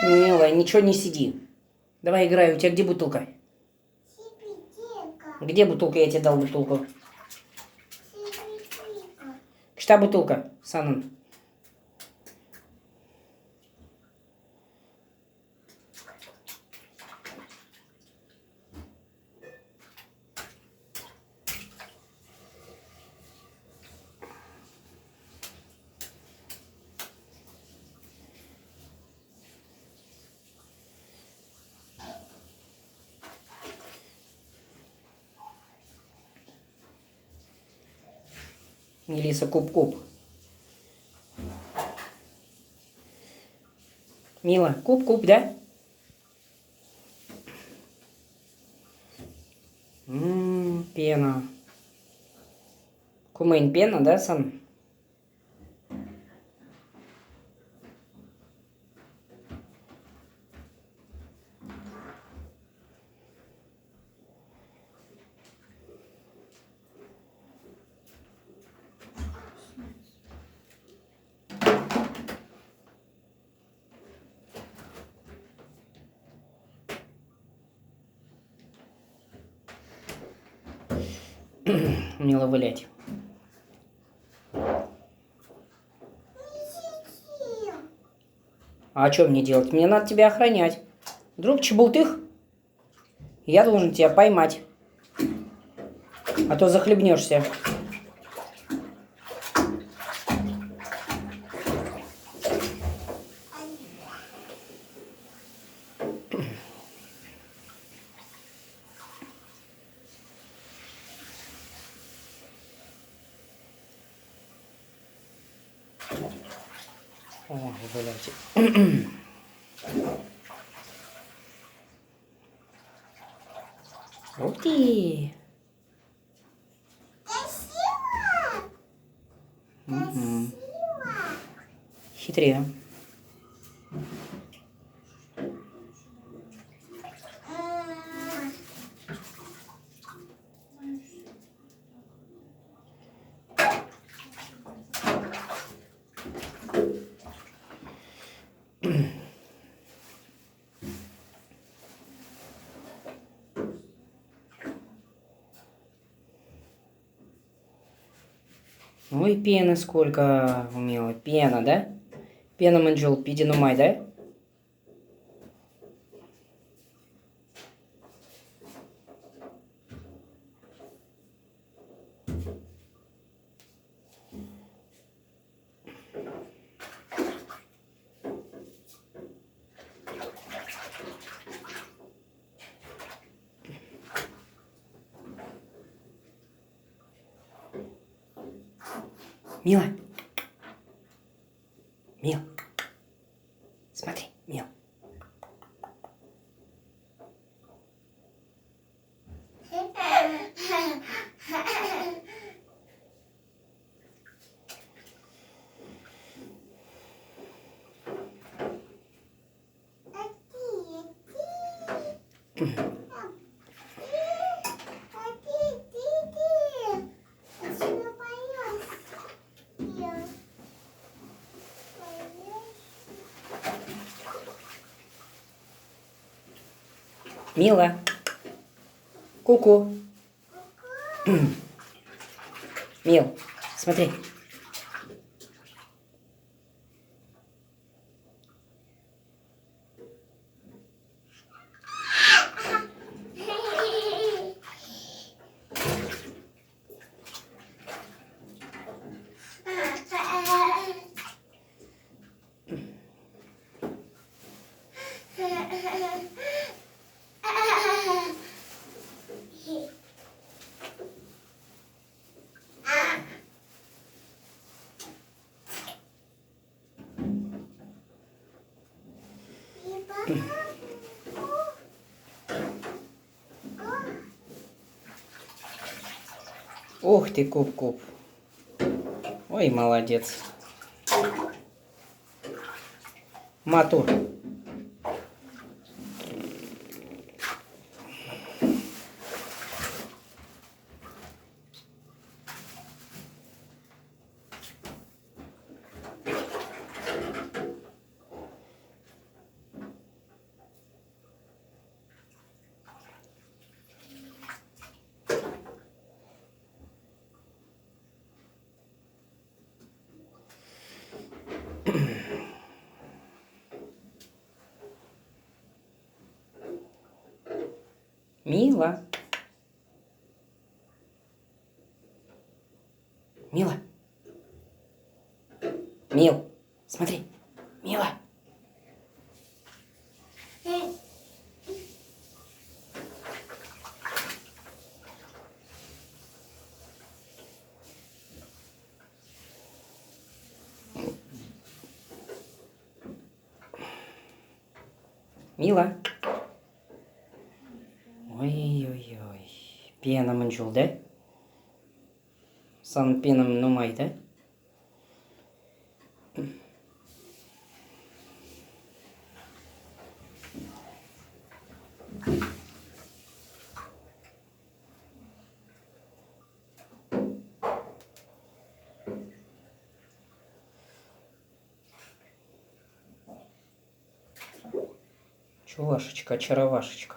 Милая, ничего не сиди. Давай играй. У тебя где бутылка? Где бутылка? Я тебе дал бутылку. Что бутылка, Санан? Мелиса куп-куп. Мила, куп-куп, да? М-м, пена. Кумынь пена, да, сан? Умела вылять. А что мне делать? Мне надо тебя охранять. Вдруг чебултых? Я должен тебя поймать. А то захлебнешься. Ой, блядь. Ух ты! Красиво! Угу. Хитрее. Ой, пены сколько умела. Пена, да? Пена манжул, питӗ нумай, да? Мила. Мил. Смотри, Мил. Мила. Ку-ку. Мил, смотри. Ух ты, куп-куп. Ой, молодец. Матур. Мила. Мила. Мил, смотри. Мила. Мила. Ой-ой-ой. Пена мӗн чул, да? Сан пеном нумай, да? Чувашечка, очаровашечка.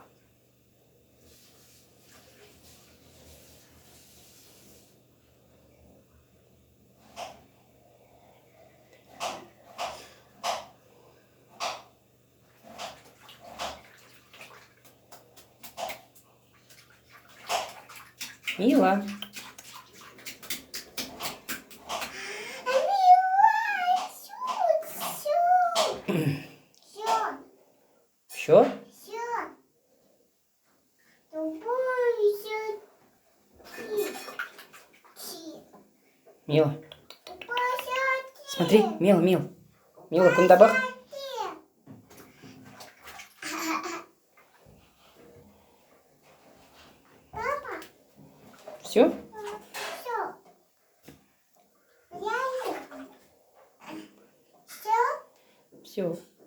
Мила. Все? Мила. Смотри, Мила, Мил. Мила, кунта пӑх. Все? Все. Все.